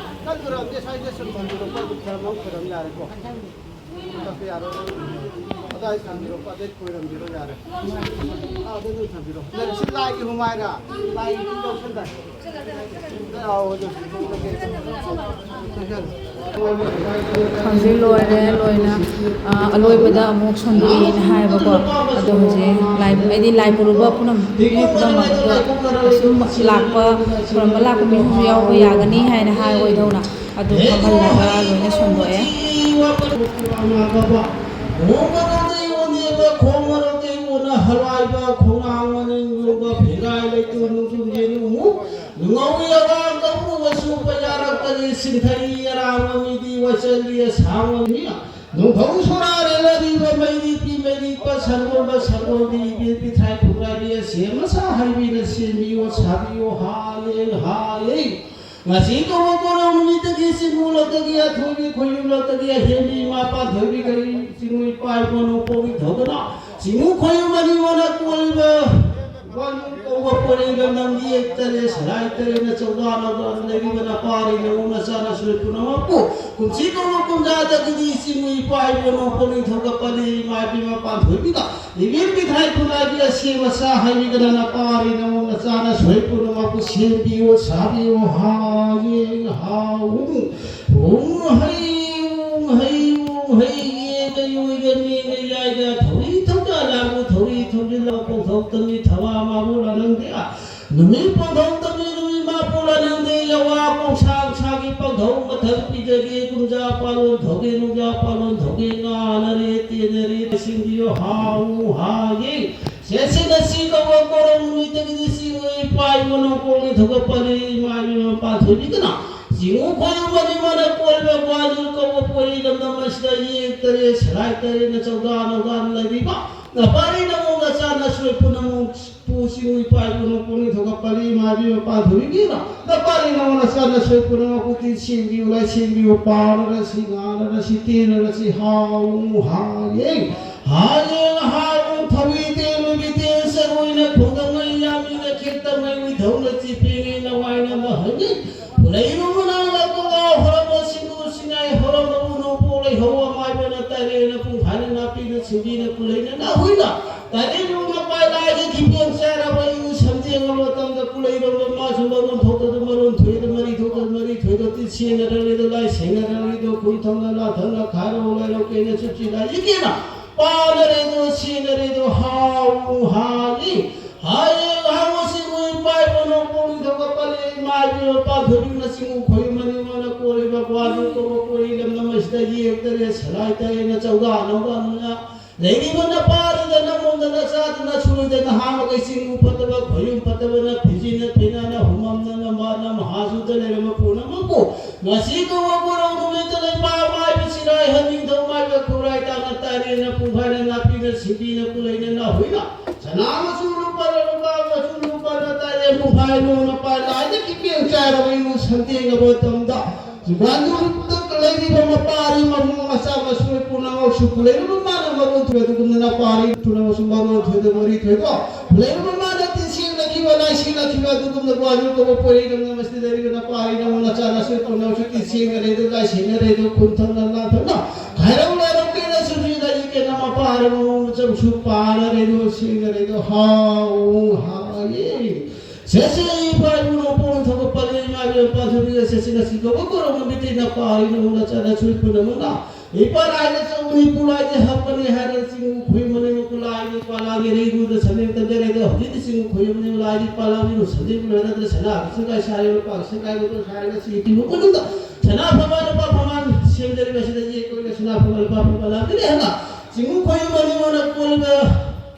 ꯀꯜꯂꯨꯔꯕꯗꯤ ꯁ꯭ꯋꯥꯏꯗ ꯁꯨꯝ ꯊꯝꯕꯤꯔꯣꯀꯣ, ꯑꯗꯨꯝ ꯊꯝꯃ ꯈꯣꯏꯔꯝ ꯌꯥꯔꯦꯀꯣ꯫ ꯆꯠꯄ ꯌꯥꯔꯣꯏ꯫ ꯑꯗꯥꯏ ꯊꯝꯕꯤꯔꯣꯀꯣ, ꯑꯗꯩ ꯈꯣꯏꯔꯝꯕꯤꯔꯣ ꯌꯥꯔꯦ꯫ ꯑꯥ, ꯑꯗꯨ ꯑꯗꯨꯝ ꯊꯝꯕꯤꯔꯣ꯫ ꯅꯪ ꯁꯤ ꯂꯥꯏꯒꯤ ꯍꯨꯃꯥꯏꯔꯥ? ꯂꯥꯏꯒꯤ ꯑꯗꯨꯝ ꯌꯥꯎꯁꯟꯗꯥꯏ? ꯍꯧꯖꯤꯛ ꯂꯣꯏꯔꯦ, ꯂꯣꯏꯅ, ꯑ, ꯑꯂꯣꯏꯕꯗ ꯑꯃꯨꯛ ꯁꯣꯟꯗꯣꯛꯏꯅ ꯍꯥꯏꯌꯦꯕꯀꯣ꯫ ꯑꯗꯣ ꯍꯧꯖꯤꯛ ꯂꯥꯏ, ꯑꯩꯗꯤ ꯂꯥꯏ ꯄꯨꯔꯨꯕ ꯄꯨꯝꯅꯃꯛ, ꯃꯤ ꯄꯨꯝꯅꯃꯛ ꯑꯗꯣ ꯑꯁꯨꯝ ꯂꯥꯛꯄ, ꯈꯨꯔꯨꯝꯕ ꯂꯥꯛꯄ ꯃꯤꯁꯨ ꯌꯥꯎꯕ ꯌꯥꯒꯅꯤ ꯍꯥꯏꯅ ꯍꯥꯏ ꯑꯣꯏꯗꯧꯅ ꯑꯗꯨ ꯐꯝꯍꯜꯂꯒ ꯂꯣꯏꯅ ꯁꯣꯟꯗꯣꯛꯑꯦ꯫ ꯈꯣꯡꯅꯥꯡ ꯃꯅꯤꯡ ꯂꯨꯝꯕ ꯐꯤꯒꯥꯏ ꯂꯩꯇꯨ ꯅꯨꯡꯖꯨꯝ ꯌꯦꯅꯨ ꯉꯧꯏ ꯑꯋꯥꯡ ꯀꯧꯔꯨꯕꯁꯨ ꯄꯩꯌꯥꯔꯛꯇꯒꯤ ꯁꯤꯟꯊꯔꯤ ꯑꯔꯥꯡꯕ ꯃꯤꯗꯤ ꯋꯥꯏꯆꯜꯂꯤ ꯑꯁꯥꯡꯕ ꯃꯤ ꯅꯣꯡꯐꯧ ꯁꯣꯔꯥꯔꯦ ꯂꯔꯤꯕ ꯃꯩꯔꯤ ꯄꯤ ꯃꯩꯔꯤ ꯄ ꯁꯟꯒꯣꯝꯕ ꯁꯟꯒꯣꯝꯕꯤ ꯏꯕꯤ ꯄꯤꯊ꯭ꯔꯥꯏ ꯈꯨꯔꯥꯏꯕꯤ ꯑꯁꯦꯝ ꯑꯁꯥ ꯍꯩꯕꯤꯅ ꯁꯦꯝꯕꯤꯌꯣ ꯁꯥꯕꯤꯌꯣ ꯍꯥꯏꯌꯦ ꯍꯥꯏꯌꯦ꯫ ꯉꯁꯤ ꯀꯧꯕ ꯀꯣꯔꯧ ꯅꯨꯃꯤꯠꯇꯒꯤ ꯆꯤꯡꯃꯨꯂꯛꯇꯒꯤ ꯑꯊꯣꯏꯕꯤ ꯈꯣꯏꯌꯨꯝꯂꯛꯇꯒꯤ ꯑꯍꯦꯟꯕꯤ ꯏꯃꯥ ꯄꯥꯟꯊꯣꯏꯕꯤ ꯀꯔꯤ ꯆꯤꯡꯃꯨ ꯏꯄꯥ ꯏꯄꯨ ꯅꯣꯡꯄꯣꯛꯒꯤ ꯊꯧꯗꯅ ꯆꯤꯡꯃꯨ ꯈꯣꯏꯌꯨꯝ ꯑꯅꯤ ꯋꯥꯅ ꯀꯣꯜꯂꯤꯕ ꯋꯥꯅ ꯀꯧꯕ ꯄꯣꯔꯩ ꯂꯝꯗꯝꯒꯤ ꯌꯦꯛ ꯇꯔꯦꯠ ꯁꯂꯥꯏ ꯇꯔꯦꯠꯅ ꯆꯧꯗꯥ ꯅꯧꯗꯥ ꯂꯩꯔꯤꯕ ꯅꯄꯥꯔꯤ ꯅꯧ ꯅꯆꯥ ꯅꯁꯨ ꯄꯨꯝꯅꯃꯛꯄꯨ ꯀꯨꯝꯁꯤ ꯀꯧꯕ ꯀꯨꯝꯖꯥꯗꯒꯤꯗꯤ ꯆꯤꯡꯃꯨ ꯏꯄꯥ ꯏꯄꯨ ꯅꯣꯡꯄꯣꯛ ꯅꯤꯡꯊꯧ ꯀꯄꯜꯂꯤ ꯏꯃꯥ ꯏꯄꯥ ꯄꯥꯟꯊꯣꯏꯕꯤꯗ ꯏꯕꯤꯟ ꯄꯤꯊꯥꯏ ꯈꯨꯟꯅꯥꯏꯒꯤ ꯑꯁꯦꯝ ꯑꯁꯥ ꯍꯩꯕꯤꯒꯅ ꯅꯄꯥꯔꯤ ꯅꯃꯣ ꯅꯆꯥꯅ ꯁꯣꯏ ꯄꯨꯝꯅꯃꯛꯄꯨ ꯁꯦꯝꯕꯤꯌꯨ ꯁꯥꯕꯤꯌꯨ ꯍꯥꯏꯌꯦ ꯍꯥꯎ ꯍꯨꯝ ꯍꯩ ꯍꯨꯝ ꯍꯩ ꯍꯨꯝ ꯍꯩ ꯌꯦꯒ ꯌꯨꯏꯒ ꯃꯤꯒ ꯌꯥꯏꯒ ꯊꯧꯔꯤ ꯊꯧꯖꯥ ꯂꯥꯡꯕꯨ ꯊꯧꯔꯤ ꯊꯧꯖꯤꯜꯂ ꯄꯣꯛꯊꯣꯛꯇꯃꯤ ꯊꯋꯥ ꯃꯥꯕꯨ ꯂꯥꯅꯪꯗꯦ ꯅꯨꯃꯤꯠ ꯄꯣꯛꯊꯣꯛꯇꯃꯤ ꯅꯨꯃꯤꯠ ꯃꯥꯄꯨ ꯂꯥꯅꯪꯗꯦ ꯌꯋꯥ ꯀꯣꯡꯁꯥꯡ ꯁꯥꯒꯤ ꯄꯥꯡꯊꯧ ꯃꯊꯪ ꯄꯤꯖꯒꯦ ꯀꯨꯝꯖꯥ ꯄꯥꯂꯣꯟ ꯊꯧꯒꯦ ꯅꯨꯡꯖꯥ ꯄꯥꯂꯣꯟ ꯊꯧꯒꯦ ꯉꯥꯅꯔꯦ ꯇꯦꯟꯅꯔꯦ ꯁꯤꯡꯕꯤꯌꯨ ꯍꯥꯎ ꯍꯥꯏꯌꯦ ꯁꯦꯁꯤꯅ ꯁꯤ ꯀꯧꯕ ꯀꯣꯔꯧ ꯅꯨꯃꯤꯠꯇꯒꯤꯗꯤ ꯁꯤ ꯃꯣꯏ ꯏꯄꯥ ꯏꯃꯣ ꯅꯣꯡꯄꯣꯛꯅꯤ ꯊꯧꯒꯠꯄꯅꯤ ꯏꯃꯥ ꯏꯃꯣ ꯃꯄꯥꯟ ꯊꯣꯏꯕꯤꯗꯅ ꯆꯤꯡꯉꯨ ꯈꯣꯏꯔꯨꯝꯕꯅꯤ ꯃꯥꯅ ꯀꯣꯏꯕ ꯒ꯭ꯋꯥꯂꯨ ꯀꯧꯕ ꯄꯣꯏꯔꯤ ꯂꯝꯗꯝ ꯑꯁꯤꯗ ꯌꯦꯛ ꯇꯔꯦꯠ ꯁꯂꯥꯏ ꯇꯔꯦꯠꯅ ꯆꯧꯗꯥ ꯅꯧꯗꯥꯅ ꯂꯩꯕꯤꯕ ꯅꯄꯥꯔꯤ ꯅꯃꯣ ꯅꯆꯥ ꯅꯁꯣꯏ ꯄꯨꯝꯅꯃꯛ ꯄꯨ ꯆꯤꯡꯉꯨ ꯏꯄꯥ ꯏꯃꯣ ꯅꯣꯡꯄꯣꯛꯅꯤ ꯊꯧꯒꯠꯄꯅꯤ ꯏꯃꯥ ꯏꯃꯣ ꯃꯄꯥꯟ ꯊꯣꯏꯕꯤꯗꯅ ꯅꯄꯥꯔꯤ ꯅꯃꯣ ꯅꯆꯥ ꯅꯁꯣꯏ ꯄꯨꯝꯅꯃꯛꯄꯨ ꯇꯤꯟ ꯁꯦꯡꯕꯤꯌꯨ ꯂꯥꯏ ꯁꯦꯡꯕꯤꯌꯨ ꯄꯥꯎꯅꯔꯁꯤ ꯉꯥꯅꯔꯁꯤ ꯇꯦꯟꯅꯔꯁꯤ ꯍꯥꯎ ꯍꯥꯏꯌꯦ ꯍꯥꯏꯌꯦ ꯍꯥꯎ ꯊꯧꯏ ꯇꯦꯟ ꯂꯨꯕꯤ ꯇꯦꯟ ꯁꯔꯣꯏꯅ ꯈꯣꯡꯗꯝꯉꯩ ꯌꯥꯝꯃꯤꯅ ꯈꯦꯛꯇꯃꯩ ꯎꯏꯊꯧꯅ ꯆꯤꯄꯦꯉꯩ ꯅꯋꯥꯏꯅ ꯃꯍꯩꯉꯩ ꯈꯨꯂꯩꯔꯨ ꯃꯅꯥꯎ ꯂꯥꯛꯄꯒ ꯍꯣꯔꯝꯕ ꯁꯤꯡꯒꯨ ꯁꯤꯡꯉꯥꯏ ꯍꯣꯔꯝꯕꯕꯨ ꯅꯣꯡꯄꯣꯛ ꯂꯩꯍꯧ ꯑꯃꯥꯏꯕꯅ ꯇꯔꯦꯅ ꯄꯨꯡꯐꯥꯅ ꯅꯥꯄꯤꯅ ꯁꯤꯡꯕꯤꯅ ꯈꯨꯂꯩꯅ ꯅꯥꯍꯨꯏꯅ ꯇꯔꯦꯠ ꯅꯣꯡꯃ ꯄꯥꯏ ꯂꯥꯏꯒꯤ ꯈꯤꯄꯦꯟ ꯆꯥꯔꯕ ꯏꯎ ꯁꯝꯖꯦꯡꯕ ꯃꯇꯝꯗ ꯀꯨꯂꯩꯔꯣꯝꯕ ꯃꯥꯁꯨ ꯃꯔꯣꯟ ꯊꯣꯛꯇꯗ ꯃꯔꯣꯟ ꯊꯣꯏꯗ ꯃꯔꯤ ꯊꯣꯛꯇ ꯃꯔꯤ ꯊꯣꯏꯗ ꯇꯤꯠ ꯁꯦꯟꯅꯔꯔꯤꯗ ꯂꯥꯏ ꯁꯦꯡꯅꯔꯔꯤꯗ ꯈꯨꯟ ꯊꯪꯅ ꯂꯥ ꯊꯪꯅ ꯈꯥꯏꯔꯣ ꯂꯩꯔꯣ ꯀꯦꯅ ꯆꯨꯞꯁꯤ ꯂꯥꯏ ꯌꯦꯛꯀꯦꯅ ꯄꯥꯅꯔꯦꯗꯣ ꯁꯦꯟꯅꯔꯦꯗꯣ ꯍꯥꯎ ꯍꯥꯏ ꯍꯥꯏꯌꯦ ꯍꯥꯏ ꯃꯁꯤ ꯃꯣꯏ ꯄꯥꯏꯕ ꯅꯣꯡꯄꯣꯛ ꯅꯤꯡꯊꯧꯒ ꯄꯜꯂꯦ ꯏꯃꯥ ꯏꯕꯦꯝꯃ ꯄꯥꯟꯊꯣꯏꯕꯤ ꯃꯁꯤꯡ ꯈꯣꯏ ꯃꯅꯤꯡ ꯃꯅ ꯀꯣꯜꯂꯤꯕ ꯒ꯭ꯋꯥꯗꯨ ꯀꯧꯕ ꯀꯣꯏꯔꯤ ꯂꯝꯗꯝ ꯑꯁꯤꯗ ꯌꯦꯛꯇꯔꯦ ꯁꯂꯥꯏ ꯇꯔꯦꯅ ꯆꯧꯗꯥ ꯅꯧꯗꯥ ꯅꯨꯡꯌꯥ ꯂꯩꯔꯤꯕ ꯅꯄꯥꯗꯨꯗ ꯅꯃꯣꯝꯗ ꯅꯆꯥꯗꯨꯅ ꯁꯨꯔꯣꯏꯗ ꯅꯍꯥ ꯃꯈꯩ ꯆꯤꯡ ꯐꯠꯇꯕ ꯈꯣꯏꯌꯨꯝ ꯐꯠꯇꯕꯅ ꯐꯤꯖꯤꯟꯅ ꯊꯤꯅꯅ ꯍꯨꯃꯝꯅ ꯅꯝꯕ ꯅꯝꯍꯥꯁꯨꯗ ꯂꯩꯔꯝꯕ ꯄꯨꯝꯅꯃꯛꯄꯨ ꯉꯁꯤ ꯀꯧꯕ ꯀꯣꯔꯧ ꯅꯨꯃꯤꯠꯇ ꯂꯩꯕꯥꯛ ꯃꯥꯏꯕ ꯆꯤꯔꯥꯏ ꯍꯟꯅꯤꯡꯊꯧ ꯃꯥꯏꯕ ꯈꯨꯔꯥꯏ ꯇꯥꯡꯅ ꯇꯥꯏꯔꯦꯅ ꯄꯨꯡꯐꯥꯏꯅ ꯅꯥꯄꯤꯅ ꯁꯤꯡꯕꯤꯅ ꯀꯨꯂꯩꯅ ꯅꯥꯍꯨꯏꯅ ꯁꯅꯥ ꯃꯆꯨ ꯂꯨꯄꯥ ꯂꯨꯄꯥ ꯃꯆꯨ ꯂꯨꯄꯥꯅ ꯇꯥꯏꯔꯦ ꯄꯨꯡꯐꯥꯏ ꯅꯣꯡꯅ ꯄꯥꯏ ꯂꯥꯏꯗ ꯀꯤꯄꯦꯡ ꯆꯥꯏꯔꯕ ꯏꯃꯨꯡ ꯁꯟꯇꯦꯡꯅꯕ ꯃꯇꯝꯗ ꯖꯨꯒꯥꯟꯗꯨꯗ ꯂꯩꯔꯤꯕ ꯃꯄꯥꯔꯤ ꯃꯃꯨꯡ ꯃꯆꯥ ꯃꯁꯨ ꯄꯨꯝꯅꯃꯛꯁꯨ ꯂꯩꯔꯕ ꯃꯥꯅ ꯃꯔꯣꯟ ꯊꯣꯏ ꯑꯗꯨꯒꯨꯝꯅ ꯅꯄꯥꯔꯤ ꯄꯨꯝꯅꯃꯛꯁꯨ ꯃꯔꯣꯟ ꯊꯣꯏꯗ ꯃꯔꯤ ꯊꯣꯏꯗꯣ ꯂꯩꯔꯕ ꯃꯥꯅ ꯇꯤꯟꯁꯤꯡꯂꯛꯈꯤꯕ ꯂꯥꯏꯁꯤꯡꯂꯛꯈꯤꯕ ꯑꯗꯨꯒꯨꯝꯅ ꯒ꯭ꯋꯥꯂꯨ ꯀꯧꯕ ꯄꯣꯏꯔꯤꯗꯧꯅ ꯃꯁꯤꯗ ꯂꯩꯔꯤꯕ ꯅꯄꯥꯔꯤ ꯅꯃꯨꯡ ꯅꯆꯥ ꯅꯁꯨ ꯄꯨꯝꯅꯃꯛꯁꯨ ꯇꯤꯟꯁꯤꯡꯅꯔꯦꯗꯣ ꯂꯥꯏꯁꯤꯡꯅꯔꯦꯗꯣ ꯈꯨꯟ ꯊꯪꯅ ꯂꯥꯟ ꯊꯪꯅ ꯈꯥꯏꯔꯧ ꯂꯥꯏꯔꯧ ꯀꯦꯅ ꯁꯨꯕꯤ ꯂꯥꯏꯁꯤ ꯀꯦꯅ ꯃꯄꯥꯔꯤ ꯃꯃꯨꯡ ꯃꯆꯥ ꯃꯁꯨ ꯄꯥꯅꯔꯦꯗꯣ ꯁꯤꯡꯅꯔꯦꯗꯣ ꯍꯥꯎ ꯍꯥꯎꯌꯦ꯫ ꯁꯦꯁꯦ ꯏꯄꯥ ꯏꯄꯨꯅ ꯄꯣꯟ ꯊꯧꯒꯠꯄꯅꯤ, ꯏꯃꯥ ꯏꯕꯦꯝ ꯄꯥꯟꯊꯣꯏꯕꯤꯒ ꯁꯦꯁꯦ ꯉꯁꯤ ꯀꯧꯕ ꯀꯣꯔꯧ ꯅꯨꯃꯤꯠꯇ ꯏꯅꯥ ꯄꯥꯔꯤ ꯅꯃꯨꯡ ꯅꯆꯥ ꯅꯁꯨ ꯄꯨꯝꯅꯃꯛꯅ ꯏꯄꯥ ꯂꯥꯏꯗ ꯆꯧꯕꯅꯤ, ꯏꯄꯨ ꯂꯥꯏꯗ ꯍꯛꯄꯅꯤ ꯍꯥꯏꯔꯒ ꯆꯤꯡ ꯈꯨꯏ ꯃꯅꯤꯡ ꯃꯀꯨ ꯂꯥꯏꯒꯤ ꯏꯄꯥ ꯂꯥꯏꯒꯤ ꯔꯩꯔꯨꯗ ꯁꯃꯤꯛꯇ ꯂꯩꯔꯦꯗ ꯍꯧꯖꯤꯛꯇꯤ ꯆꯤꯡ ꯈꯨꯏ ꯃꯅꯤꯡ ꯂꯥꯏꯒꯤ ꯏꯄꯥ ꯂꯥꯏꯒꯤ ꯁꯟꯗꯦ ꯂꯣꯏꯔꯗ꯭ꯔ ꯁꯅꯥ ꯁꯪꯒꯥꯏ ꯁꯥꯔꯦ ꯂꯨꯄꯥ ꯁꯪꯒꯥꯏ ꯃꯇꯨꯡ ꯁꯥꯔꯒ ꯆꯤꯡ ꯄꯤꯕ ꯃꯅꯨꯡꯗ ꯁꯅꯥ ꯐꯝꯕꯥꯜ ꯂꯨꯄꯥ ꯐꯝꯕꯥꯜ ꯁꯦꯝꯖꯔꯤꯕ ꯑꯁꯤꯗ ꯌꯦꯛꯄ ꯑꯣꯏꯅ ꯁꯅꯥ ꯐꯝꯕꯥꯜ ꯂꯨꯄꯥ ꯐꯝꯕꯥꯜ ꯂꯥꯛꯀꯅꯤ ꯍꯥꯏꯅ ꯆꯤꯡ ꯈꯨꯏ ꯃꯅꯤꯡ ꯃꯅ ꯀꯣꯜꯂꯤꯕ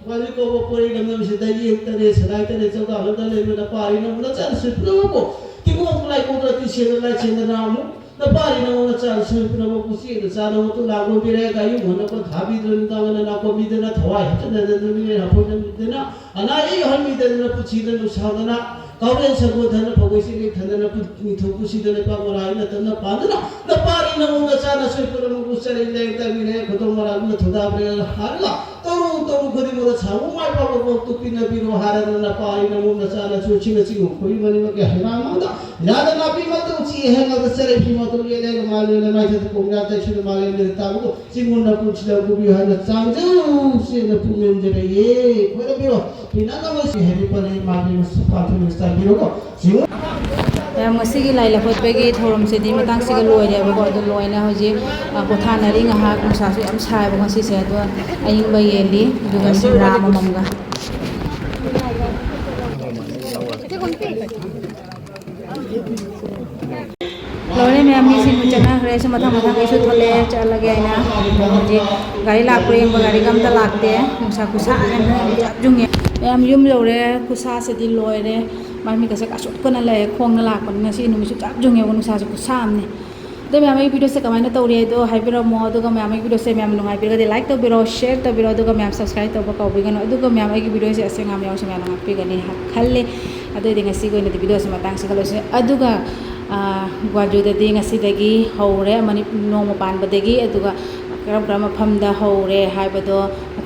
ꯋꯥꯔꯤ ꯀꯧꯕ ꯄꯣꯔꯤ ꯂꯝꯗꯝꯁꯤꯗ ꯌꯦꯛ ꯇꯔꯦꯠ, ꯁꯅꯥꯏ ꯇꯔꯦꯠ, ꯆꯧꯗꯥ ꯂꯝꯗ ꯂꯩꯕ ꯅꯄꯥꯔꯤ ꯅꯃꯨꯡ ꯅꯆꯥ ꯅꯁꯨ ꯄꯨꯝꯅꯃꯛꯄꯨ ꯇꯤꯡꯒꯣꯡ ꯈꯨꯂꯥꯏ ꯀꯣꯛꯇ꯭ꯔ ꯇꯤꯁꯦꯟꯗ ꯂꯥꯏꯁꯦꯟꯗꯅ ꯑꯃꯨꯛ ꯅꯄꯥꯔꯤ ꯅꯃꯨꯡ ꯅꯆꯥ ꯅꯁꯨ ꯄꯨꯝꯅꯃꯛꯄꯨ ꯆꯦꯡꯅ ꯆꯥꯅꯕ ꯇꯨꯂꯥ ꯀꯣꯟꯕꯤꯔꯦ, ꯒꯥꯌꯨ ꯍꯣꯟꯅꯕ ꯊꯥꯕꯤꯗꯨꯅ ꯅꯨꯡꯗꯥꯡ ꯉꯟꯅ ꯂꯥꯛꯄ ꯃꯤꯗꯅ ꯊꯋꯥꯏ ꯍꯥꯞꯆꯤꯟꯅꯗꯅ ꯅꯨꯃꯤꯠ ꯍꯥꯞꯄꯣꯏꯗꯅ ꯑꯅꯥ ꯑꯌꯦꯛ ꯌꯥꯎꯍꯟꯕꯤꯗꯅ ꯄꯨꯟꯁꯤꯗ ꯅꯨꯡꯁꯥꯗꯅ ꯀꯥꯎꯔꯦꯟ ꯁꯒꯣꯜ ꯊꯅ ꯐꯧꯒꯣꯏ ꯆꯤꯡꯂꯦꯛ ꯊꯅꯅ ꯄꯨ-, ꯅꯤꯡꯊꯧ ꯄꯨꯟꯁꯤꯗ ꯂꯩꯄꯥꯛ ꯃꯔꯥ ꯏꯅ ꯇꯞꯅ ꯄꯥꯟꯗꯨꯅ ꯅꯄꯥꯔꯤ ꯅꯃꯨꯡ ꯅꯆꯥ ꯅꯁꯨ ꯄꯨꯝꯅꯃꯛꯄꯨ ꯆꯔꯩ ꯂꯦꯡ ꯇꯥꯏꯃꯤꯟꯅꯩ ꯈꯨꯗꯣꯡ ꯃꯔꯥ ꯏꯅ ꯊꯧꯗꯥꯕꯤꯔꯦ ꯍꯥꯏꯔꯒ ꯇꯧꯔꯨ ꯇꯧꯔꯨ ꯈꯨꯗꯤꯡꯃꯛꯇ ꯁꯥꯃꯨ ꯃꯥꯏ ꯄꯥꯛꯄ ꯄꯣꯛꯇꯨ ꯄꯤꯅꯕꯤꯔꯣ ꯍꯥꯏꯔꯗꯨꯅ ꯅꯄꯥꯔꯤ ꯅꯃꯨꯡ ꯅꯆꯥ ꯅꯁꯨꯁꯤꯡꯅ ꯆꯤꯡ ꯈꯣꯏ ꯃꯅꯤꯡꯃꯛꯀꯤ ꯍꯩꯔꯥꯡ ꯃꯥꯡꯗ ꯌꯥꯗ ꯅꯥꯄꯤ ꯃꯇꯧ ꯆꯤ ꯍꯦꯟꯂꯒ ꯆꯔꯩ ꯐꯤ ꯃꯇꯧ ꯌꯦꯠꯂꯒ ꯃꯥꯂꯦꯝꯗ ꯃꯥꯏꯊꯗ ꯀꯣꯡꯌꯥ ꯇꯩꯁꯤꯅ ꯃꯥꯂꯦꯝꯗ ꯇꯥꯕꯗꯣ ꯆꯤꯡꯉꯨꯟꯅ ꯄꯨꯟꯁꯤꯗ ꯄꯨꯕꯤꯌꯨ ꯍꯥꯏꯅ ꯆꯥꯡꯖꯧ ꯆꯦꯟꯅ ꯄꯨꯛꯅꯤꯡꯖꯔꯛꯑꯦ꯫ ꯈꯣꯏꯔꯝꯕꯤꯔꯣ꯫ ꯄꯤꯅꯅꯕ ꯁꯤ ꯍꯦꯕꯤ ꯄꯂꯦ ꯃꯥꯒꯤ ꯃꯁꯨ ꯄꯥꯊꯨꯅ ꯆꯥꯕꯤꯔꯣꯀꯣ꯫ ꯆꯤꯡꯉꯨ꯫ ꯃꯌꯥꯝ ꯉꯁꯤꯒꯤ ꯂꯥꯏ ꯂꯧꯈꯠꯄꯒꯤ ꯊꯧꯔꯝꯁꯤꯗꯤ ꯃꯇꯥꯡꯁꯤꯒ ꯂꯣꯏꯔꯦꯕꯀꯣ꯫ ꯑꯗꯨ ꯂꯣꯏꯅ ꯍꯧꯖꯤꯛ, ꯑ, ꯄꯣꯊꯥꯅꯔꯤ ꯉꯥꯏꯍꯥꯛ꯫ ꯅꯨꯡꯁꯥꯁꯨ ꯌꯥꯝ ꯁꯥꯏꯕ ꯉꯁꯤꯁꯦ꯫ ꯑꯗꯣ ꯑꯏꯪꯕ ꯌꯦꯜꯂꯤ꯫ ꯑꯗꯨꯒ ꯁꯤꯡꯒ꯭ꯔꯥ ꯑꯃꯃꯝꯒ꯫ ꯂꯣꯏꯔꯦ ꯃꯌꯥꯝ, ꯃꯤꯁꯤꯡ ꯆꯠꯅꯈ꯭ꯔꯦ꯫ ꯁꯨꯝ ꯃꯊꯪ ꯃꯊꯪ ꯑꯩꯁꯨ ꯊꯣꯛꯂꯛꯑꯦ, ꯆꯠꯂꯒꯦ ꯍꯥꯏꯅ꯫ ꯍꯧꯖꯤꯛ ꯒꯥꯔꯤ ꯂꯥꯛꯄ꯭ꯔꯥ ꯌꯦꯡꯕ, ꯒꯥꯔꯤꯒ ꯑꯝꯇ ꯂꯥꯛꯇꯦ꯫ ꯅꯨꯡꯁꯥ ꯈꯨꯁꯥ ꯑꯃ ꯌꯥꯝ ꯌꯨꯡꯉꯦ꯫ ꯃꯌꯥꯝ ꯌꯨꯝ ꯌꯧꯔꯦ꯫ ꯈꯨꯁꯥꯁꯤꯗꯤ ꯂꯣꯏꯔꯦ꯫ ꯃꯥꯏ ꯃꯤꯠꯀꯁꯦ ꯀꯥꯁꯨꯠꯀꯅ ꯂꯩꯔꯦ꯫ ꯈꯣꯡꯅ ꯂꯥꯛꯄꯅꯤꯅ ꯁꯤ ꯅꯨꯃꯤꯠꯁꯨ ꯆꯞ ꯌꯨꯡꯉꯦꯕ, ꯅꯨꯡꯁꯥꯁꯦ ꯈꯨꯁꯥ ꯑꯃꯅꯤ꯫ ꯑꯗꯣ ꯃꯌꯥꯝ, ꯑꯩ ꯚꯤꯗꯤꯑꯣꯁꯦ ꯀꯃꯥꯏꯅ ꯇꯧꯔꯤ ꯍꯥꯏꯗꯣ ꯍꯥꯏꯕꯤꯔꯝꯃꯣ꯫ ꯑꯗꯨꯒ ꯃꯌꯥꯝ, ꯑꯩ ꯚꯤꯗꯤꯑꯣꯁꯦ ꯃꯌꯥꯝ ꯅꯨꯡꯉꯥꯏꯕꯤꯔꯒꯗꯤ like ꯇꯧꯕꯤꯔꯣ, share ꯇꯧꯕꯤꯔꯣ, ꯑꯗꯨꯒ ꯃꯌꯥꯝ subscribe ꯇꯧꯕ ꯀꯥꯎꯕꯤꯒꯅꯨ꯫ ꯑꯗꯨꯒ ꯃꯌꯥꯝ, ꯑꯩꯒꯤ ꯚꯤꯗꯤꯑꯣꯁꯦ ꯑꯁꯦꯡ ꯑꯉꯥꯝ ꯌꯥꯎꯁꯦ ꯃꯌꯥꯝ ꯉꯥꯛꯄꯤꯒꯅꯤ ꯈꯜꯂꯦ꯫ ꯑꯗꯨꯑꯣꯏꯗꯤ ꯉꯁꯤꯒꯤ ꯑꯣꯏꯅꯗꯤ ꯚꯤꯗꯤꯑꯣꯁꯦ ꯃꯇꯥꯡꯁꯤꯒ ꯂꯣꯏꯁꯤꯜꯂꯦ꯫ ꯑꯗꯨꯒ, ꯑꯥ, ꯒ꯭ꯋꯥꯟꯖꯨꯗꯗꯤ ꯉꯁꯤꯗꯒꯤ ꯍꯧꯔꯦ, ꯃꯅꯤ-, ꯅꯣꯡꯃ ꯄꯥꯟꯕꯗꯒꯤ꯫ ꯑꯗꯨꯒ ꯀꯔꯝ ꯀꯔꯝꯕ ꯃꯐꯝꯗ ꯍꯧꯔꯦ ꯍꯥꯏꯕꯗꯣ,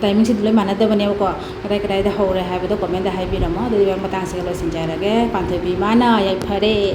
ꯇꯥꯏꯃꯤꯡꯁꯤꯗꯤ ꯂꯣꯏ ꯃꯥꯟꯅꯗꯕꯅꯦꯕꯀꯣ꯫ ꯀꯗꯥꯏ ꯀꯗꯥꯏꯗ ꯍꯧꯔꯦ ꯍꯥꯏꯕꯗꯣ ꯀꯣꯃꯦꯟꯗ ꯍꯥꯏꯕꯤꯔꯝꯃꯣ꯫ ꯑꯗꯨꯒꯤ ꯃꯇꯥꯡꯁꯤꯒ ꯂꯣꯏꯁꯤꯟꯖꯔꯒꯦ꯫ ꯄꯥꯟꯊꯣꯏꯕꯤ ꯏꯃꯥꯅ ꯌꯥꯏꯐꯔꯦ꯫